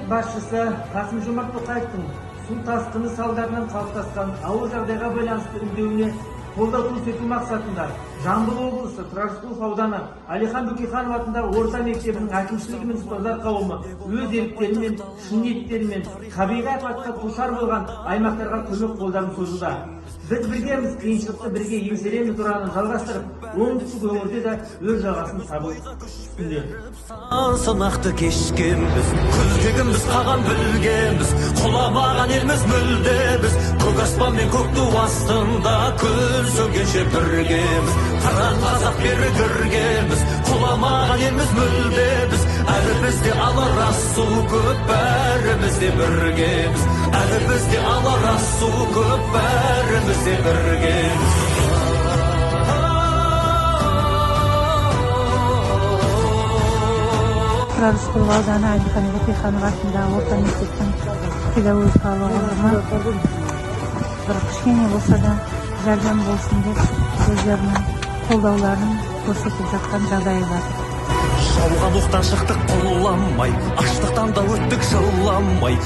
басшысы Қасым-Жомарт Тоқаевтың су тасқыны салдарынан қалыптасқан ауыр жағдайға байланысты үндеуіне қолдау көрсету мақсатында Жамбыл облысы Тұрар Рысқұлов ауданы Әлихан Бөкейханов атындағы орта мектебінің әкімшілігі мен ұстаздар қауымы өз еріктерімен, шын ниеттерімен табиғи апатқа душар болған аймақтарға көмек қолдарын созуда. Біз біргеміз, қиыншылықты бірге еңсереміз ұранын жалғастырып, оңтүстік өңірде де өз жалғасын табу үстінде. Сынақты кешкенбіз, күлтегінбіз, қаған білгенбіз, құламаған елміз мүлде біз. Көк аспан мен көк ту астында күн сөнгенше біргеміз. Қыран қазақ бері кіргенбіз, құламаған елміз мүлде біз. Әлі бізде алар асу көп, бәріміз де біргеміз. Әлі бізде алар асу көп, бәріміз де біргеміз. Тұрар Рысқұлов ауданы Әлихан Бөкейханов атындағы орта мектептің педагогикалық ұжымы бір кішкене болса да жәрдем болсын деп өздерінің қолдауларын көрсетіп жатқан жағдайы бар. Жауған оқтан шықтық құламай, аштықтан да өттік жыламай.